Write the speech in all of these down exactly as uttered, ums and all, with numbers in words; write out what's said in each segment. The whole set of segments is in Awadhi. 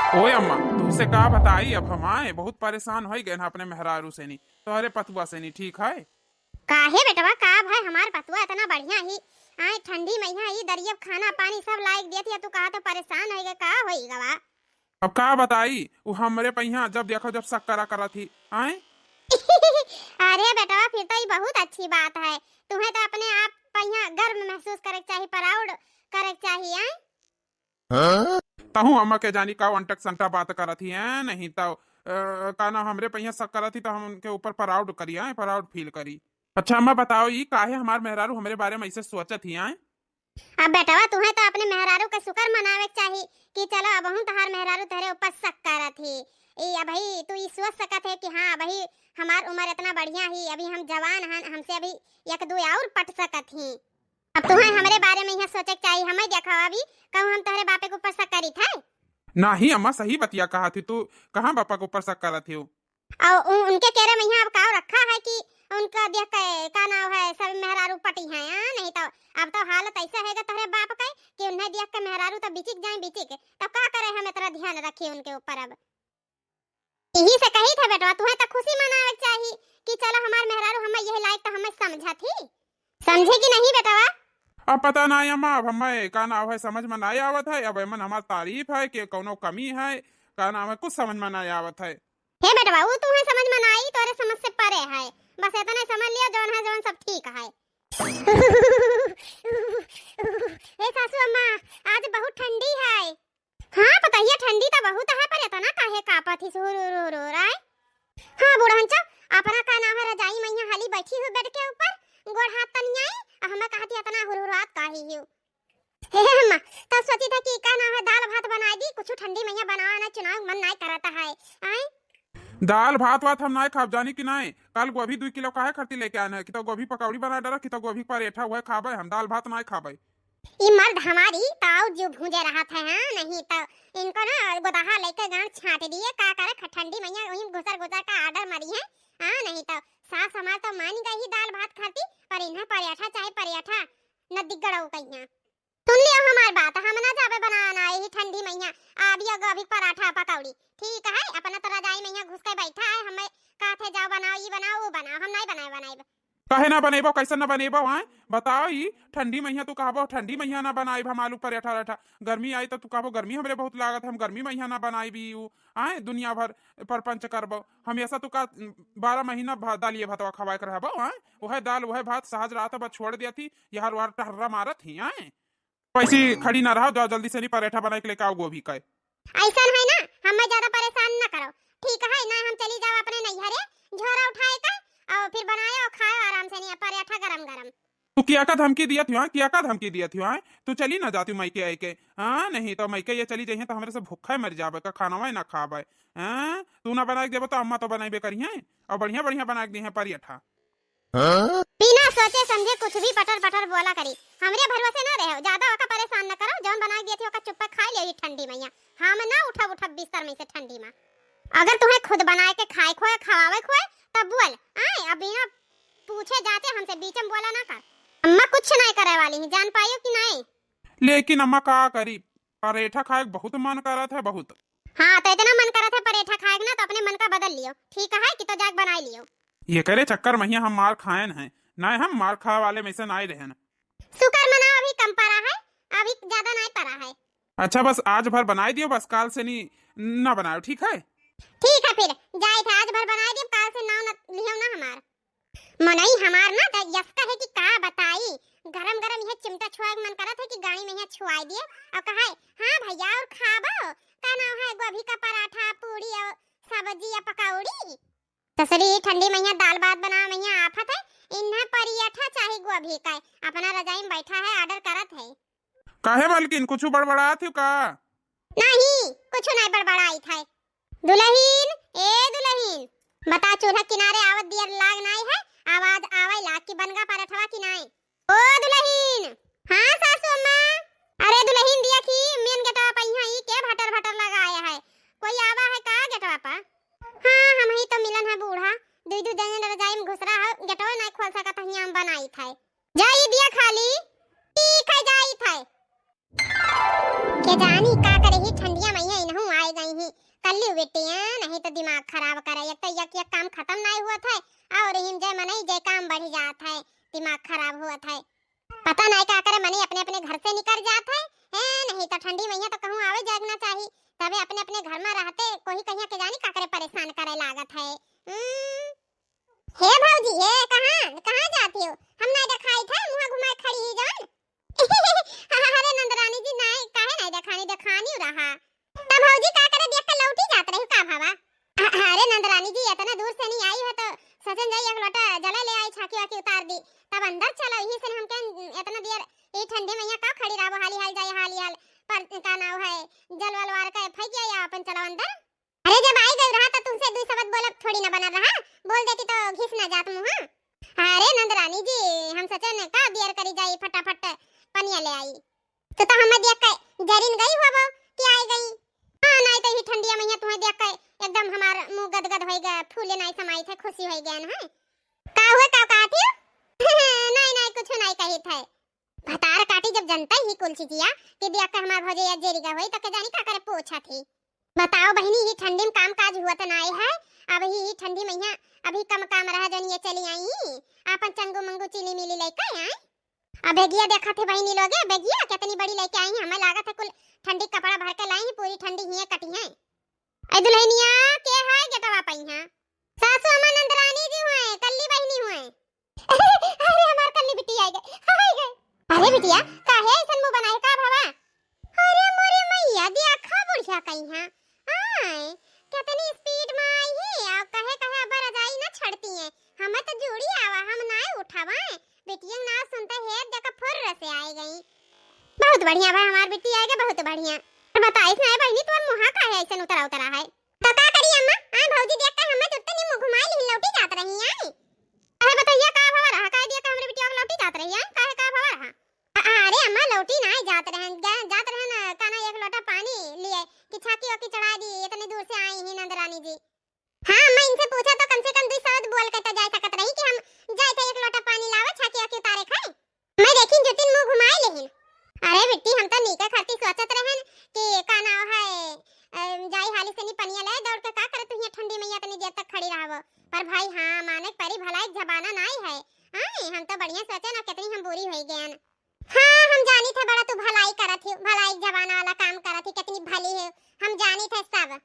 ओए अम्मा, तुमसे का बताई, अब हम आए बहुत परेशान होइ गए हैं अपने मेहरारू से नी, तोहरे पतुआ से नी, ठीक है? काहे बेटवा, का भाई, हमार पतुआ इतना बढ़िया ही, आए ठंडी महिया ही दरियब खाना पानी सब लाइक दिया थी, तू कहा तो परेशान होइ गए, का होइ गवा? अब का बताई, उ हमरे पहिया जब देखो जब शक करा करत ही, आए। अरे बेटवा, फिर तो ई बहुत अच्छी बात है, तुम्हें तो अपने आप पहिया गर्व महसूस करे के चाही, proud करे के चाही, आए। तहूँ अम्मा के जानी का अंटक संटा बात करत ही, हैं? नहीं तो, अ, का ना हमरे पहिया शक करत ही तो हम उनके ऊपर proud करी, हैं? Proud feel करी। अच्छा अम्मा बताओ, ई काहे हमार मेहरारू हमरे बारे में ऐसे सोचत ही, हैं? अब बेटवा, तुहें तो अपने मेहरारू के शुक्र मनावे के चाही कि चलो, अबहूँ तहार मेहरारू तोहरे ऊपर शक करत ही। ई अबही तू ई सोच सकत है कि हाँ, अबही हमार उम्र इतना बढ़िया ही, अभी हम जवान हन, हमसे अभी एक दू और पट सकत ही। अब तुहें हमरे बारे में यहाँ सोचे के चाही, हमें देखा अभी कहूँ हम तोहरे बापे के ऊपर शक करित है? नाही अम्मा, सही बतिया कहा थी तू, कहाँ बापा के ऊपर शक करत ही? और उ-, उनके केरे में यहाँ अब काव रखा है कि उनका देख के का नाव है सब मेहरारू पटी हैं, हाँ? नहीं तो अब तो हालत ऐसा हैगा तोहरे बाप के कि उन्हें देख के मेहरारू तो बिचिक जाए बिचिक, तब का करे हम इतना ध्यान रखी उनके ऊपर अब। यही से कही था बेटवा, तुहें तो खुशी मनावे के चाही कि चलो हमार मेहरारू हमें यही लायक तो हमें समझा थी, समझे कि नहीं बेटवा? अब पता ना अम्मा, अब हमें का नाव है समझ में नहीं आवत है, अब एमन हमार तारीफ है कि कौनो कमी है, का नाव है कुछ समझ में नहीं आवत है। हे बेटवा, उ तुहें समझ में ना आई, तोरे समझ से परे है। बस इतना समझ लियो, जौन है जौन सब ठीक है। हे सासू अम्मा, आज बहुत ठंडी है। हाँ पतहिया, ठंडी तो बहुत है, पर इतना काहे कांपत ही सुर उर उर उर आए? हाँ बुढ़नचा, अपना का नाम है रजाई मैया हाली बैठी हो बेड के ऊपर, गोड़ हाथ तनियाई, आ हमें कहती इतना हुरहुरात काहे ही। हे अम्मा, तब सोची था कि का नाम है दाल भात बनाए दी, कुछ ठंडी मैया बनावा ना, चुनाव मन नाय करता है। आए? दाल भात वात हम नाय खाब, जानी कि नाय? कल गोभी दुई किलो काहे खातिर लेके आए हैं कि तो गोभी पकौड़ी बना डरा कि तो गोभी परेठा हुए खाबे, हम दाल भात नाय खाबे। ई मर्द हमारी ताऊ जो भूंजे रहत है, हाँ, नहीं तो इनको ना गोदहा लेके गांड छांट दिए, का करे ख-, ठंडी मैया वहीं घुसर घुसर का order मरी है, हाँ, नहीं तो सास हमार तो मान गई ही दाल भात खाती, पर इन्हें परेठा चाहे परेठा न दिगड़ो कहिया। सुन लियो हमार बात, हम ना जाबे बनाना यही ठंडी मैया, आबिया गोभी पराठा पकौड़ी, ठीक है, अपना तो रजाई मैया घुस के बैठा है, हमें कहते जाओ बनाओ, ई बनाओ, वो बनाओ, हम नहीं बनाए बनाए। काहे ना बनेबो, कैसे ना बनेबो, आए? बताओ, ई ठंडी मैया तू कहबो, ठंडी मैया ना बनाइब हम आलू पराठा राठा, गर्मी आई तो तू कहबो, गर्मी हमरे बहुत लागत है, हम गर्मी मैया ना बनाइब ई ऊ, आए? दुनिया भर परपंच करबो, हमेशा तू का बारह महीना भा-, दालिये भातवा खवाए के रहबो, आए? वह दाल, वह भात, सहज रात बस छोड़ दिया थी, यार वार टहर्रा मारत ही, आए? वैसी खड़ी ना रहो, जाओ जल्दी से नहीं पराठा बनाए के लेके आओ गोभी का। ऐसा है ना, हमें ज्यादा परेशान ना करो, ठीक है ना? हम चली जाओ अपने नैहरे, झोरा उठाए का और फिर बनाए और खाए आराम से, नहीं पराठा गरम गरम। तू किया का धमकी दिया थी, हाँ? किया का धमकी दिया थी, हाँ? तू चली ना जाती मायके आए के, हाँ? नहीं तो मायके ये चली जाइए तो हमरे से भूखा मर जाबे का, खाना ना खाबे, हाँ? तू ना बना के देबो तो अम्मा तो बनाइबे करी हैं और बढ़िया बढ़िया बना के दी हैं पराठा। बिना सोचे समझे कुछ भी पटर पटर बोला करी। हमरे भरोसे ना रहो, ज्यादा ओका परेशान न करो, जौन बना के दिए थे ओका चुप्पा खा लियो ई ठंडी मैया। हम ना उठब उठब बिस्तर में से ठंडी में। अगर तुम्हें खुद बनाए के खाए खोए, खवावे खोए, तब बोल। आए, अब बिना पूछे जाते हमसे बीच में बोला ना कर। अम्मा कुछ नहीं करे वाली है, जान पायो कि नहीं? लेकिन अम्मा का करी, परेठा खाए के बहुत मन करत है, बहुत। हाँ, तो इतना मन करत है परेठा खाए के ना, तो अपने मन का बदल लियो, ठीक है कि तो जाके बनाए लियो। ये करे चक्कर महिया हम मार खाएन हैं, ना हम मार खाए वाले में से ना ही रहन। शुक्र मनाओ अभी कम परा है, अभी ज्यादा नहीं परा है। अच्छा बस आज भर बनाए दियो, बस काल से नी ना बनाओ, ठीक है? ठीक है फिर, जाए थे आज भर बनाए दियो, काल से नाव न लियो ना हमार। मनई हमार ना त यस कहे कि का बताई, गरम गरम यह चिमटा छुआए के मन करत है कि गाड़ी में यहाँ छुआए दिए और कहे, "हाँ भैया और खाबो? का नाम है गोभी का पराठा, पूरी और सब्जी या पकौड़ी?" ससुरी ठंडी मैया दाल भात बना मैया आफत है, इन्हें पराठा चाहे गोभी का, अपना रजाई में बैठा है, order करत है। काहे मलकिन, कुछ बड़बड़ात हो का? नहीं, कुछ नहीं बड़बड़ाइत है। दुलहिन, ए दुलहिन, बता चूल्हा किनारे आवत दियर लाग नाई है, आवाज आवे लाग कि बनगा परठवा कि नाई। ओ दुलहिन। हाँ सासू अम्मा। अरे दुलहिन दिया कि मेन गेटवा पर यहाँ ई के भटर भटर लगाया है, कोई आवा है का गेटवा पर? हाँ हम ही तो मिलन है बूढ़ा, दुई दुई दिन रजाई में घुसरा है, गेटवा नहीं खोल सकत है, यहाँ बनाई था। जाई दिया खाली। ठीक है, जाई थे। के जानी का करे ही ठंडिया मैया इनहू आए गई ही। लियो बेटिया, नहीं तो दिमाग खराब करे। एक तो एक, एक काम खतम नाहीं होत है, और हिम जय मनई जय काम बढ़ी जात है, दिमाग खराब होत है। पता नाहीं का करे, मनई अपने अपने घर से निकर जात है। ए, नहीं तो ठंडी मइया तो कहूँ आवे जाए ना चाही, तबे अपने अपने घर में रहते कोई कहिया के जानी का करे परेशान करे लागत है। हम्म। हे भौजी, हे कहाँ, कहाँ जाती हो? हम नाहीं देखाई थे, मुँह घुमाए खड़ी ही जान। अरे नंदरानी जी, नाहीं, काहे नाहीं देखानी, देखानी रहा। तब भौजी का करे, देख के लौटी जात रही का भावा? अ-, अरे नंदरानी जी, इतना दूर से नहीं आई है तो सोचन जाई एक लोटा जला ले आई, छाकी वाकी उतार दी, तब अंदर चलो। यही से हमके इतना देर ये ठंडी मइया का खड़ी रहो, हाली हाल जाए, हाली हाल पर का नाव है, जल वल वार के फेंक आई, अपन चलो अंदर। अरे जब आई गई रहा तो तुमसे दुई शब्द बोलब थोड़ी ना बनल रहा, बोल देती तो घिस ना जात मुँह। अरे नंदरानी जी, हम सोचन का बियर करी जाई, फटाफट पनिया ले आई। तो, तो हमें देख के जरिन गई होबो कि आई गई। हाँ, नाहीं तो ही ठंडिया मइया तुम्हें देख के एकदम हमार मुँह गदगद होई गया, फूले नाहीं समाई थे, खुशी होई गया है। का हुआ, का कहती हो? नाहीं, नाहीं, कुछ नाहीं कही थे। भतार काटी जब जनता ही कुल चीजिया कि देख के हमार भौजैया जेरिगा होई तो के जानी का करे पूछा थी। बताओ बहिनी, ही ठंडी में काम काज हुआ तो नाहीं है। अब ही, ही ठंडी मइया अभी कम काम रहा जौन ये चली आई, आपन चंगू मंगू चीनी मिली लेके आई। अब बेगिया देखा थे बहिनी लोगे, बेगिया कितनी बड़ी लेके आई हैं, हमें लागत है कुल ठंडी कपड़ा भर के लाई हैं, पूरी ठंडी ही कटी है। ए दुल्हनिया, के है गेटवा पई हैं? सासू अम्मा नंदरानी जी हुए, कल्ली बहिनी हुए। अरे हमार कल्ली बिटिया आई गई, आई गई। अरे बिटिया, काहे ऐसन मुँह बनाए, का भवा? अरे मोरे मइया, देखा बुढ़िया कहीं है। आय, कितनी स्पीड में आई है, और कहे कहे अब रजाई ना छड़ती है। हमें तो जूड़ी आवा, हम नाहीं उठावा। बिटिया ना सुनते है, देखा फुर्र से आई गई। बहुत बढ़िया भाई, हमार बिटिया आई गई, बहुत बढ़िया। और बताइस ना बहिनी, तुम्हार मुँह काहे ऐसन उतरा उतरा है? तो का करी अम्मा, आय भौजी देख के हमें तुरते नी मुँह घुमाई लिहिन लौटी जात रही आई। काहे बतैया का भवा रहा, काहे दिया का हमरे बिटिया के लौटी जात रही आई, काहे का भवा रहा? अ-, अरे अम्मा, लौटी नाहीं जात रहन, जा-, जात रहन, का ना एक लोटा पानी लिए कि छाकी ओकी चढ़ा दी, इतनी दूर से आई ही नंदरानी जी। हाँ अम्मा, इनसे पूछा तो कम से कम दुई शब्द बोल के तो जा सकत रही कि हम जाए थे एक लोटा पानी लावे, छाकी ओकी उतारे खाए। मैं देखिन जुतिन मुँह घुमाए लेहिन। अरे बिट्टी, हम तो नीके खातिर सोचत रहन कि का नाव है, अ, जाई हाली से नी पनिया ले दौड़ के, का करत तू हियाँ ठंडी मइया इतनी देर तक खड़ी रहबो। पर भाई हाँ, माने के परी, भलाई के जमाना नाहीं है। आए, हम तो बढ़िया सोचे ना, कितनी हम बुरी होई गयन। हाँ, हम जानी थे बड़ा तू भलाई करत ही, भलाई के जमाना वाला काम करत ही, कितनी भली है, हम जानी थे सब।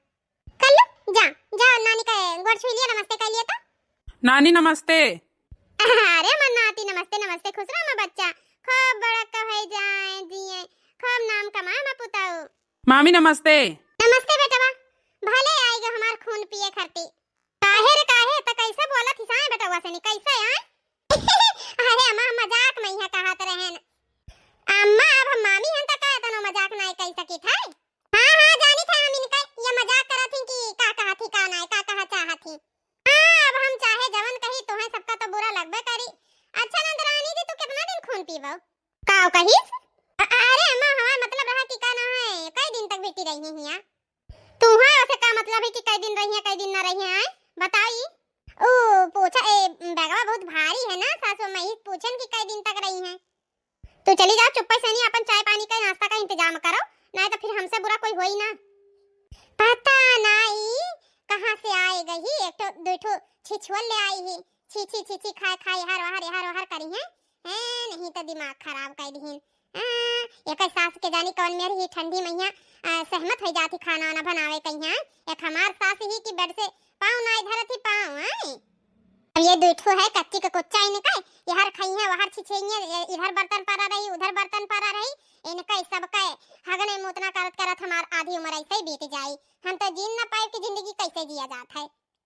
कल्लू, जा, जा नानी के गोड़ छुई लिया, नमस्ते कर लिया तो। नानी नमस्ते। अरे मन नाती नमस्ते, नमस्ते, खुश रहा मैं बच्चा, खूब बड़ा कहे जाए जिए, खूब नाम कमाए मैं पुताऊ। मामी नमस्ते। नमस्ते बेटवा, भले आई गो हमार खून पिए खरती। काहे रे काहे, त कैसे बोलत हिस आए बेटवा से नी, कैसे आए? अरे अम्मा, हम मजाक में यहाँ कहत रहन। अम्मा, अब हम मामी हन त का तनो मजाक नाय कह सकित है? हाँ, हाँ, जानित है हम इनका, ये मजाक करत ही कि का कहत ही, का नाय, का कहा चाहत ही। हाँ, अब हम चाहे जवन कही, तोहे सबका तो बुरा लगबे करी। अच्छा नंदरानी जी, तू कितना दिन खून पीबो? का कहिस? अ-, अरे अम्मा, हमार मतलब रहा कि का ना है, कई दिन तक बेटी रही है हियाँ? तुहा से का मतलब है कि कई दिन रही है, कई दिन ना रही है, आए? बताई। ओ, पूछा, ए, बैगवा बहुत भारी है ना, सासू अम्मा, ई पूछन कि कई दिन तक रही है। तू चली जा, चुप्पे से नी अपन चाय पानी का, नाश्ता का इंतजाम करो, नाय तो फिर हमसे बुरा कोई होई ना। पता नाई कहाँ से आए गई, एक ठो, दो ठो छिछुअल ले आई ही। छी, छी, छी, छी, खाए, खाए, एहर ओहर, एहर ओहर करी हैं। हैं, नहीं तो दिमाग खराब कर दिहिन। हाँ, एकर सास के जानी कौन मेर ही ठंडी मइया, आ, सहमत हो जाती खाना वाना बनावे कहीं, हैं। एक हमार सास ही कि बेड से पाँव ना इधर थी पाँव, हैं। अब ये दो ठो है कच्ची के कुच्चा इनका, एहर खाई हैं, ओहर छिछेंगे, ए-, इधर बर्तन पड़ा रही, उधर बर्तन पड़ा रही, इनका ई सब का हगने मुतना करत करत हमार आधी उम्र ऐसे ही बीत जाई। हम तो जीन ना पाए कि जिंदगी कैसे जिया जात है।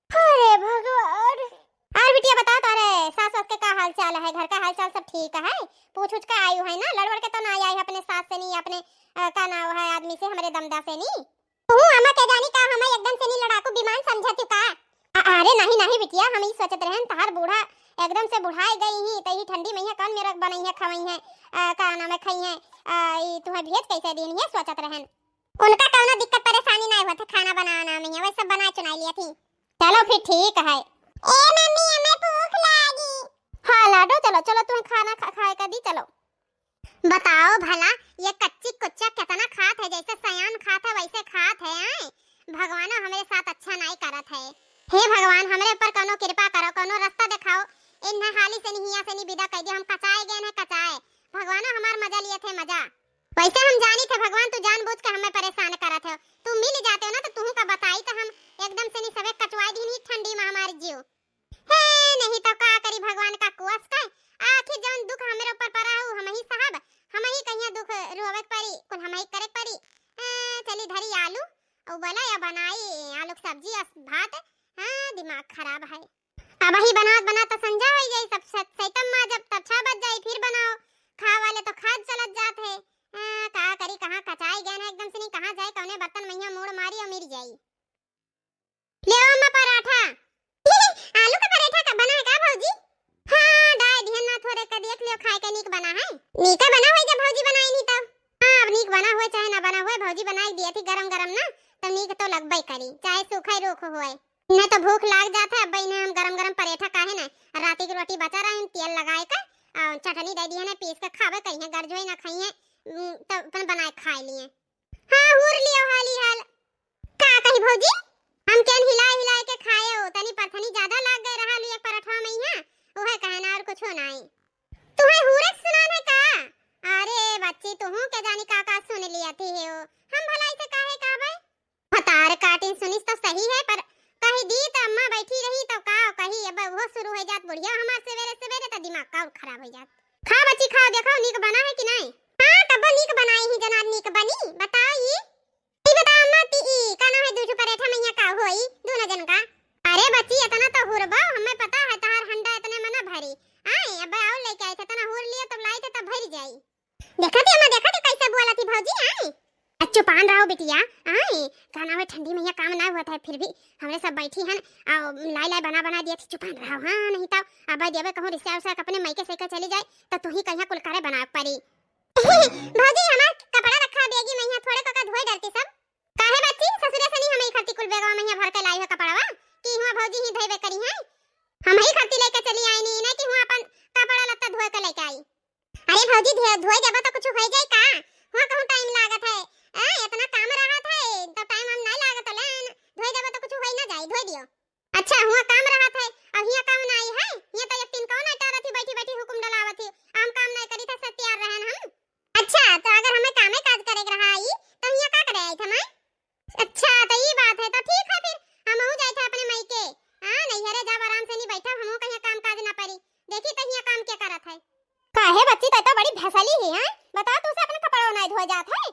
अरे भगवान। और बिटिया बता, तारे सास वास के का हाल चाल है, घर का हाल चाल सब ठीक है? पूछ उछ के आयु है ना, लड़ वड़ के तो ना आई है अपने सास से नी, अपने, अ, का नाव है आदमी से, हमरे दमदा से नी। तू अम्मा के जानी का हमें एकदम से नी लड़ाकू विमान समझत का? अ-, अरे नहीं नहीं बिटिया, हम ई सोचत रहन तहार बूढ़ा एकदम से बुढ़ाए गई ही, त ई ठंडी मइया कौन मेरक बनई है, खवई है, अ, का नाम है, खई है, अ, ई तुम्हें भेज कैसे दिन ये सोचत रहन। उनका कौनो दिक्कत परेशानी नाय होत है खाना बनाना में, वही सब बना चुनाई लिया थी। चलो फिर ठीक है। ए मम्मी, हमें भूख लागी। हाँ लाडो, चलो चलो, तुम्हें खाना खा, खाए का दी, चलो। बताओ भला, ये कच्ची कुच्चा कितना खात है, जैसे सयान खात है वैसे खात है, आए? भगवानो हमरे साथ अच्छा नाई करत है। हे भगवान, हमरे ऊपर कौनो कृपा करो, कौनो रास्ता देखाओ। इन्हें हाली से नहीं, हियाँ से नहीं विदा कर दिया, हम कचाए गए हैं, कचाए। भगवानो हमार मजा लिए थे, मजा। वैसे हम जानी थे भगवान, तू जानबूझ के हमें परेशान करत हो। तू मिल जाते हो ना तो तुहू का बताई तो हम एकदम से नहीं सबे कचवाई दी ठंडी में हमार जीव। हे, नहीं तो का करी भगवान का कुआस का। आखिर जौन दुख हमरे ऊपर पड़ा हो, हम ही साहब, हम ही कहिया दुख रोवे के पड़ी, कुल हम ही करे के पड़ी। ए, चली धरी आलू, उबला या बनाई आलू के सब्जी अस भात। हाँ, दिमाग खराब है। अब ही बनात बनात तो संझा हो जाई, सब स-, सैतम माँ जब तब छह बज जाई, फिर बनाओ। खाए वाले तो खाए चलत जात है। हाँ, का करी, कहाँ कचाई गए ना एकदम से नहीं, कहाँ जाए, कौने बर्तन में मुड़ मारी और मिर जाई। ले आओ अम्मा पराठा। आलू का पराठा का बना है का भौजी? हाँ, डाय दिहन ना, थोड़े का देख लियो, खाए के नीक बना है। नीका बना होई जब भौजी बनाई नहीं तब। हाँ, अब नीक बना हुए चाहे ना बना हुए, भौजी बनाई दिया थी गरम गरम ना, तो नीक तो लगबे करी, चाहे सूखा ही रोख हुए। इन्हें तो भूख लाग जात है, अब इन्हें हम गरम गरम पराठा काहे ना, राती की रोटी बचा रहे हैं, तेल लगाए का, और चटनी दे दिए ना, पीस के खावे करिए, गरजोई ना खाइए, उम, तब अपन बनाए खाए लिए। हाँ, हूर लियो हाली हाल। का कही भौजी? हम केन हिलाए हिलाए के खाए हो, तनी परथनी ज्यादा लाग गए रहा लू एक पराठा में यहाँ, उहे कहना और कुछ नाई। तुहे हूरे के सुनान है का? अरे बच्ची, तुहू के जानी का का सुन लिया थी हो, हम भला इसे काहे कहबे? भतार काटिन सुनिस तो सही है, पर कही दी तो अम्मा बैठी रही तो का कही, अब वो शुरू हो जात बुढ़िया हमार सवेरे सवेरे तो दिमाग का और खराब हो जात। खा बच्ची खाओ, देखो नीक बना है कि नहीं? हाँ, तब नीक बनाई ही जनाब, नीक बनी। बताओ ई, ई बताओ अम्मा, ती ई का नाम है, दू ठो पराठा में यहाँ का होई दोनों जन का? अरे बच्ची, इतना तो हुरबो, हमें पता है तहार हंडा इतने में ना भरी। आए, अब और लेके आए थे, इतना हुर लियो तब लाई थे तब भर जाई। देखा थे अम्मा, देखा थे कैसे बोला थी भौजी, आए। अब चुपान रहो बिटिया, आए, का नाम है, ठंडी में यहाँ काम ना हुआ था, फिर भी हमरे सब बैठी हन, आ लाई लाई बना बना दिया थी, चुपान रहो, हाँ, नहीं तो अब देवे कहूँ रिश्ता उसा अपने मायके से के चली जाए, तो तू ही कहीं कुल करे बना पड़ी। भौजी, हमार कपड़ा रखा बेगी में, यहाँ थोड़े को का धोए डरती सब। काहे बच्ची, ससुरे से नहीं हम ही खरती कुल बेगवा में यहाँ भर के लाई हो कपड़वा, कि हुआ भौजी ही धोएबे करी हैं। हम ही खरती लेके चली आई नहीं, नहीं कि हुआ अपन कपड़ा लत्ता धोए के लेके आई। अरे भौजी, धो-, धोए देबा तो कुछ हो जाए का? हुआ कहूँ टाइम लागत है। ए, इतना काम रहत है, तो टाइम हम नहीं लागत लेन, धोए देबा तो कुछ हो ही ना जाए, धोए दियो। अच्छा, हुआ काम रहत है, अब हिया काम ना आई है? हिया तो एक दिन कौन अटारत ही, बैठी बैठी हुकुम डलावत ही, हम काम नहीं करी था, सब तैयार रहन हम। अच्छा, तो अगर हमें कामे काज करे के रहा आई, तो हिया का करे आई था मैं? अच्छा, तो ई बात है, तो ठीक है फिर, हमहू जाए थे अपने मायके। हाँ, नैहरे जाब आराम से नहीं बैठब, हमहू कहीं काम काज ना पड़ी। देखी तो हिया काम क्या करत है। काहे बच्ची, तो, तो बड़ी भसली ही है, बताओ तू से अपना कपड़ा नहीं धोए जात है?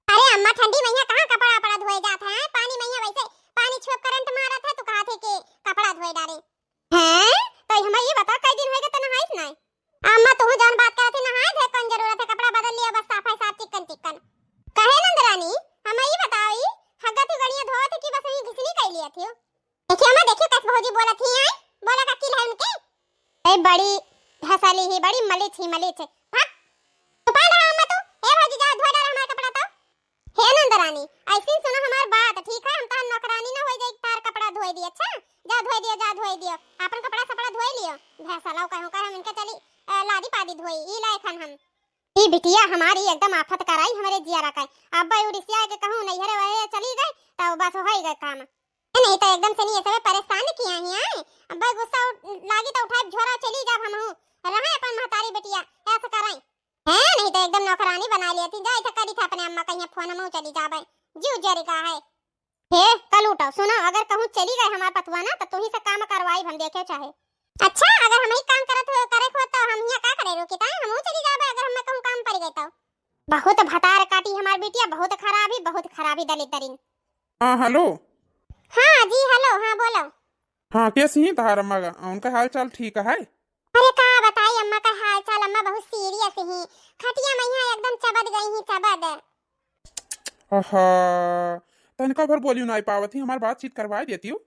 अरे अम्मा, ठंडी मइया कहाँ कपड़ा वपड़ा धोए जात है? पानी मइया वैसे पानी छुअब करंट मारत है, तू कहा थे कि कपड़ा धोए डारे। हैं? तो हमें ये बता, कई दिन होएगा तो नहाइस नाय? अम्मा, तू जौन बात करत ही, नहाए धोए कौन जरूरत है? कपड़ा बदल लिया बस, साफ है साफ, चिकन चिकन। कहे नंदरानी, हमें ये बताओ, ई हग्गा थी गड़िया धोवत है कि बस वही घिसनी कर लिया थी? देखियो अम्मा, देखियो कैसे भौजी बोलत ही, हैं? बोला का किल है उनके? ए, बड़ी भसली ही, बड़ी मलिच ही, मलिच। भाग। चुपान रहा अम्मा तू। ए भौजी, जा धोए डाल हमार कपड़ा तो। हे नंदरानी, ऐसे ही सुनो हमार बात, ठीक है? हम तहार नौकरानी ना होई जाई, तार कपड़ा धोए दी, अच्छा? जा धोए दियो, जा धोए दियो। अपन कपड़ा सपड़ा धोए लियो। भैंसलाओ कहूँ का हम इनके चली, अ, लादी पादी धोई, ई लायक हन हम। ई बिटिया हमारी एकदम आफत कराई हमरे जियारा का। अब भाई उड़िसिया के कहूँ नैहरे वहे चली गए, तो बस हो ही गए काम। ए, नहीं तो एकदम से नहीं, ऐसे में परेशान किया ही आए। अब भाई गुस्सा उठ-, लागी तो उठाए झोरा चली जाब हमहू। रहे अपन महतारी बिटिया, ऐसे कराई। हैं, नहीं तो एकदम नौकरानी बना लिया थी। जा, इधर करी था अपने अम्मा कहीं फोन, हम चली जाबे। जीव जरी का है। हे, कल उठाओ, सुनो, अगर कहूँ चली गए हमार पतुआ ना, तो तुही से काम करवाई, हम देखे चाहे। अच्छा, अगर हम ही काम करत हो, करे को, तो हम हियाँ का करे रुकी ताई? हमहू चली जाबे, अगर हमें कहूँ काम पड़ गए तो। बहुत भतार काटी हमार बिटिया, बहुत खराबी, बहुत खराबी दलित दरिन। हाँ, हेलो। हाँ जी, हेलो, हाँ, बोलो। हाँ, कैसी हैं तहार अम्मा का? उनका हाल चाल ठीक है? अरे का बताई अम्मा का हाल चाल, अम्मा बहुत सीरियस ही। खटिया मइया एकदम चबद गई ही, चबद। आहा, तनिका भर बोलियो नाई पावत ही, हमार बातचीत करवाए देती हो।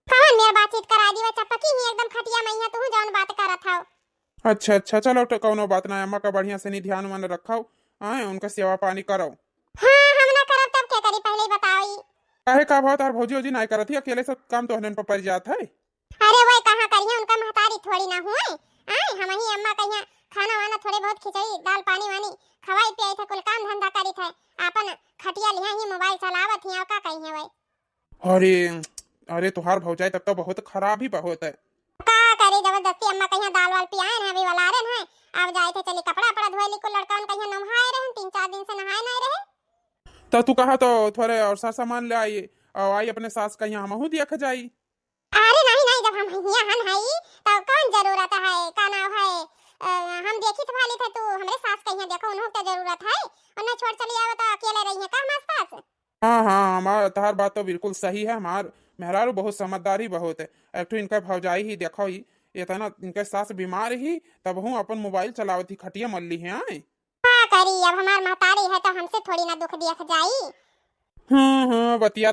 कौन मेर बातचीत करा दी, वो चपकी ही एकदम खटिया मइया, तू जौन बात करत हौ। अच्छा, अच्छा, चलो, तो कौनो बात ना, अम्मा का बढ़िया से नहीं ध्यान वान रखो। आए, उनका सेवा पानी करो। हाँ, हम ना करब तब के करी, पहले ही बताओ ई। काहे का बात, और भौजी, भौजी नाई करत ही, अकेले सब काम तो हनन पर पड़ जात है। अरे वही कहाँ करिए, उनका महतारी थोड़ी ना हुए। आए, हम ही अम्मा कहिया खाना वाना थोड़े बहुत खिचड़ी, दाल पानी वानी खवाई पियाई थे, कुल काम धंधा करी थे, आपन खटिया लिया ही मोबाइल चलावत ही, और का कहिए वही। अरे, अरे, तोहार भौजाई तब तो बहुत खराब ही बहुत है। का करी, जबरदस्ती अम्मा कहिया दाल वाल पियाए हैं, अभी वलारे हैं। अब जाए थे, चली कपड़ा वपड़ा धोए ली, कुल लड़कन कहिया नहाए रहे, तीन चार दिन से नहाए नहीं रहे। तो तू कहा तो थोड़े और सारा सामान ले आई, और आई अपने सास कहिया, हमहू देख जाई। अरे नहीं नहीं, जब हम हिया हन हई तो कौन जरूरत है, का नाव है, अ, हम देखी तो भाली थे, तू हमरे सास कहिया देखो, उन्हों के जरूरत है, उन्हें छोड़ चली आवे तो अकेले रही है का हमार सास? हाँ हाँ, हमार तहार बात तो बिल्कुल सही है। हमार मेहरारू बहुत समझदार ही बहुत है। एक ठो इनका भौजाई ही देखो ही, इतना इनके सास बीमार ही, तब हूँ अपन मोबाइल चलावत ही, खटिया मल्ली है आए। का करी, अब हमार महतारी है तो हमसे थोड़ी ना दुख देख जाई। हाँ हाँ, बतिया